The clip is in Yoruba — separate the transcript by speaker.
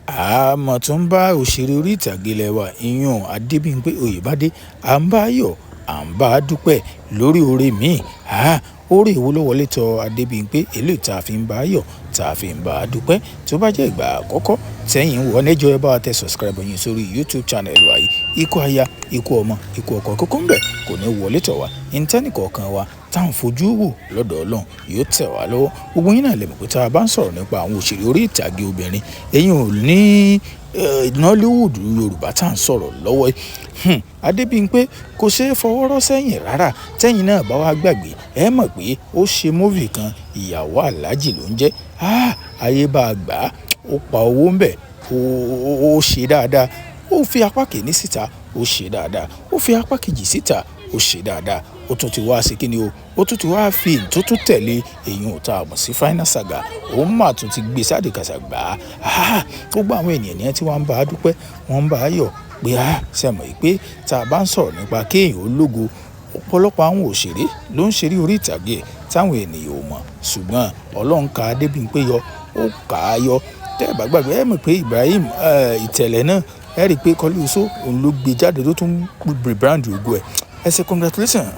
Speaker 1: Àmọ́ tún bá òṣèré orí ìtàgé ilé wa, ìyún Adébímpé Oyèbádé, à ń bá a yọ̀, à ń bá a dúpẹ́ lórí oore míì. Oore wo ló wọlé tọ Adébímpé eléyìí tá a fi ń bá a yọ̀, tá a fi ń bá a dúpẹ́? Tó bá jẹ́ ìgbà àkọ́kọ́ tẹ́yìn ń wọ̀ ní, ẹ jọ̀ọ́, ẹ bá wa tẹ subscribe yín sórí YouTube channel wa yìí. Ikú aya, ikú ọmọ, ikú ọkọ kókó ń bẹ̀ kò ní wọlé tọ̀ wá. Ìtẹ́nì kọ̀ọ̀kan wa tá à ń fojú wò lọ́dọ̀ Ọlọ́run yóò tẹ̀ wá lọ́wọ́. Gbogbo yín náà lè mọ̀ pé tá a bá ń sọ̀rọ̀ nípa àwọn òṣèré orí ìtàgé obìnrin, ẹ̀yin ò ní Nollywood Yorùbá tá à ń sọ̀rọ̀ lọ́wọ́ yìí, Adébímpé kò ṣeé fọwọ́ rọ́ sẹ́yìn rárá. Tẹ́yìn náà bá wá gbàgbé, ẹ mọ̀ pé ó ṣe movie kan, Ìyàwó Aláàjì ló ń jẹ́. Ayé bá a gbà á, ó pa owó ń bẹ̀, ó ṣe dáadáa. Ó fi apá kìíní síta, ó ṣe dáadáa. Ó fi apá kejì síta, ó ṣe dáadáa. Ó tún ti wá ṣe kíni o, ó tún ti wá fi tó tún tẹ̀lé èyí ò tá a mọ̀ sí Final Saga. Òun mà tún ti gbé sáde kàṣà gbà á. Gbogbo àwọn ènìyàn ní ẹ tí wọ́n ń bá a dúpẹ́, wọ́n ń bá a yọ̀ pé a ṣe mọ̀ pé tá a bá ń sọ̀rọ̀ nípa kéèyàn ológo, ọ̀pọ̀lọpọ̀ àwọn òṣèré ló ń ṣeré orí ìtàgé táwọn ènìyàn ò mọ̀, ṣùgbọ́n Ọlọ́run ka Adébímpé yọ, ó kà á yọ. Tẹ́ ẹ bá gbàgbé, ẹ mọ̀ pé Ibrahim Ìtẹ̀lẹ̀ náà, ẹ rí i pé Kọ́lé Oṣó òun ló gbé jáde tó tún rebrand ògo ẹ̀. Ẹ ṣe congratulations.